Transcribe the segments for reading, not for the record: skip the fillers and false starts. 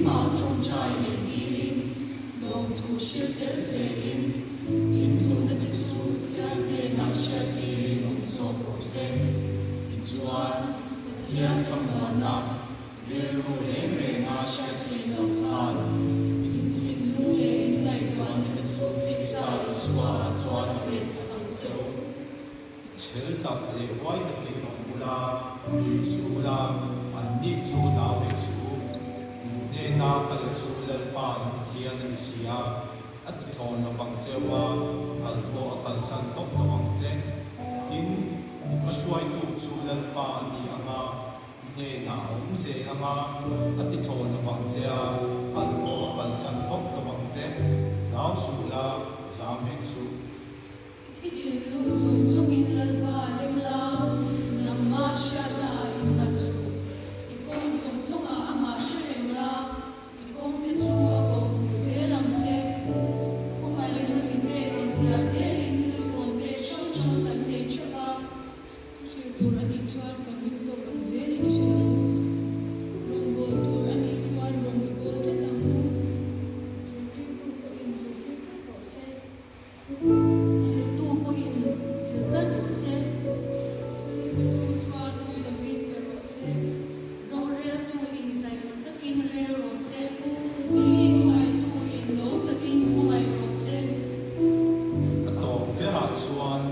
engkimah ṭawngṭai leh dilin lawmthu hrilh tel zelin in duhna te chu Pathian hnenah hriattirin awm zawk rawh se. Tichuan, Pathian thlamuanna rilru reng renga hriatchhin loh khan in thinlung leh in ngaihtuahna te chu Krista Isua-ah chuan a vensak ang che u. Chhel tak leh huai takin awm ula, tui chu ula, anni chu nau hek chu in hnena kal chu Lalpa in Pathian a ni si a, a ti thawn lo vang cheu a, kal pawh a kalsan tawp lo ang che. Tin, i hmahruaitu chu Lalpa a ni ang a, i hnenah a awm zel ang a, a ti thawn lo vang che a, kal pawh a kalsan tawp lo vang che. Hlau suh la, zam hek suh. I thinlung zawng zawngin Lalpa ring la, nangmah hriatnaah innghat suh. I kawng zawng zawngah amah hre reng la, i kawngte chu a kawhhmuh zel ang che. Khawngaihin mi pek inzia zelin thil thawn pek hrang hrang kan nei theuh a. Thu hrilh tur a nih chuan kan ring tawk ang zelin i hrilh ang u. Rawngbâwl tur a nih chuan rawn i bâwl tlat ang u. Zirtirtu pawhin zirtir tlat rawh se. Chiltu pawhin chil tlat rawh se. Ui petu chuan ui lovin pe rawh se. Roreltu in taima takin rel rawh se. Mi khawngaihtu in lawm takin khawngaih rawh se. A tawp berah chuan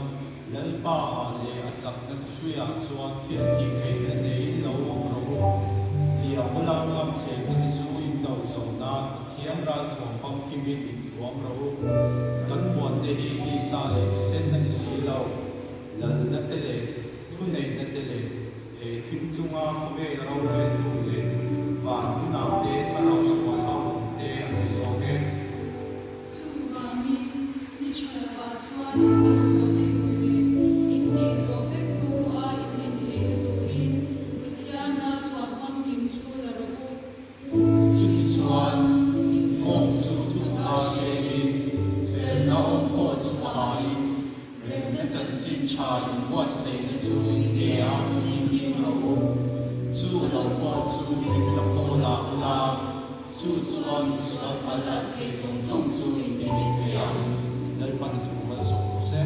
Lalpa ah leh a chakna thuhruiah chuan thil tih theihna neiin lo awm rawh u. Lia bula ngam thleihna te chu in do zawh nan Pathian ralthuam famkimin in thuam rawh u. Kan muante hi tisa leh thisen a ni si lo. Lalna te leh thuneihna te leh he thim chunga khawvel roreltu leh van hunah te thlarau sual ho awm te an ni zawk e. Chuvangin, ni tha lovah chuan in do zawhna tur leh in tih zawh vek hnu pawha in din theihna turin Pathian ralthuam famkim chu la rawh u. Chutichuan, inkhawm chu thuta hrein, felna awm pawh chu pahain, remna chanchin tha inbuatsaihna chu inke a hmuhin ding rawh u. Chu lo pawh chu rinna kawlah ula, chu chuan misual pal alh thei zawng zawng chu intimit thei ang. Lalpan thu malsawm rawh se.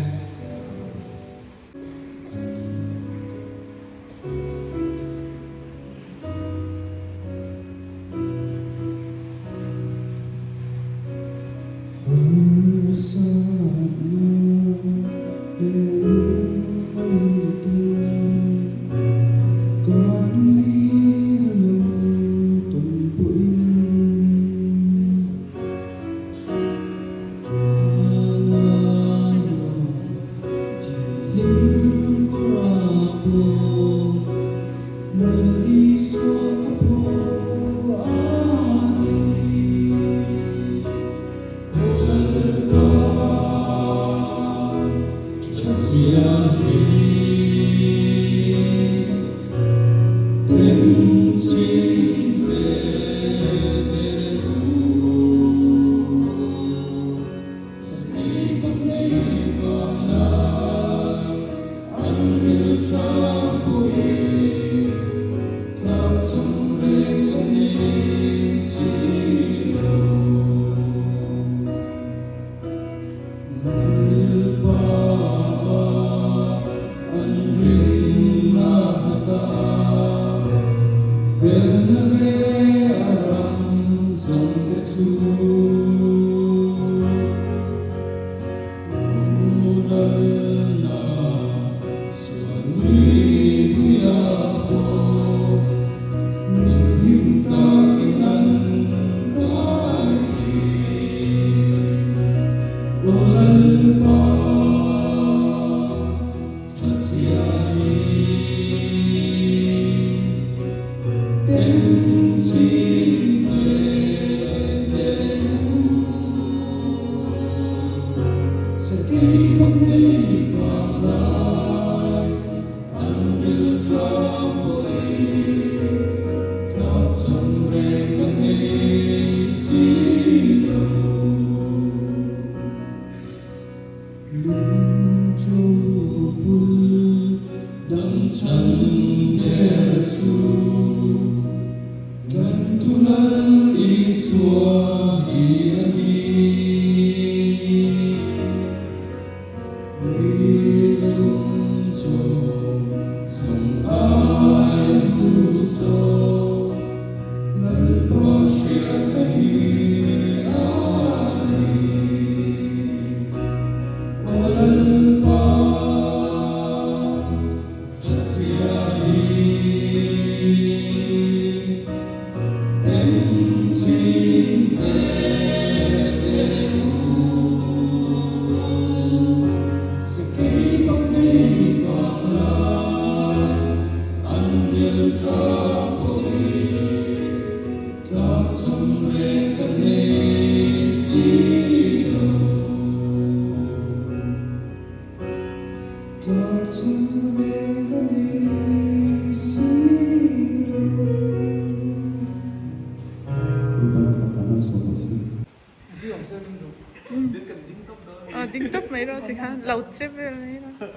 Ding tawp mai rawh tikhan lo che vel mai rawh.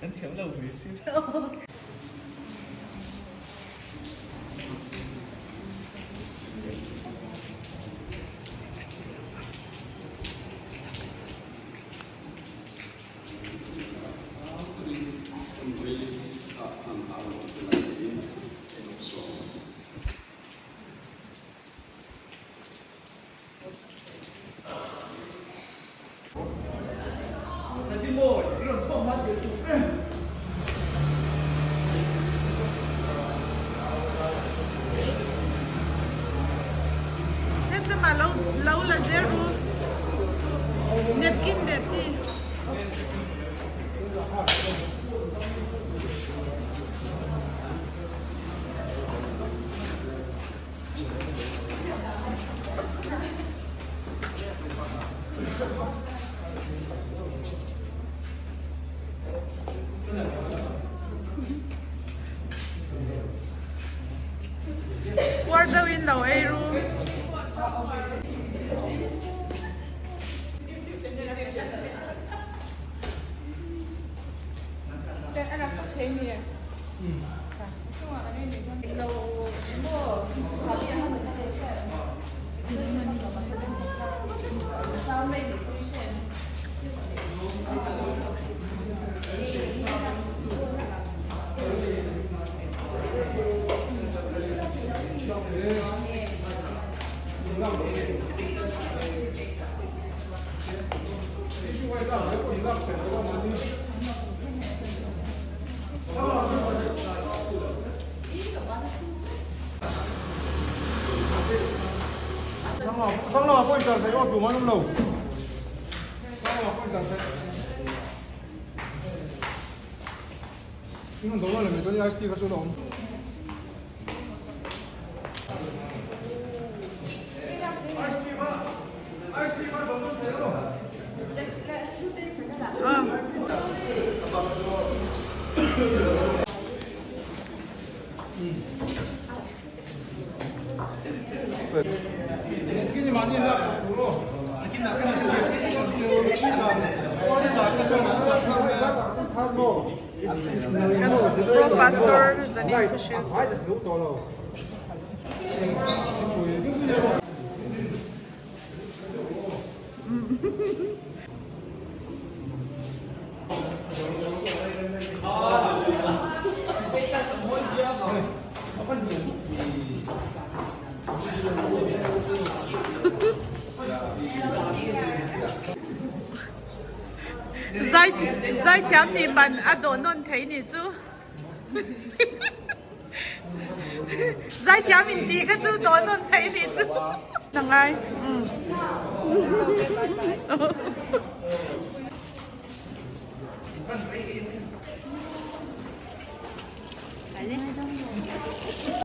Kan thiam lo ve si. Hetlama lo lo la zel ru napkin leh ti. Puar deuhin lo ei ru. Pro Pastor Zanin Thuhrilh. Zaithiam nih man a dawh nawn thei nih chu. Zaithiam in tih kha chu dawh nawn thei nih chu. Ngai.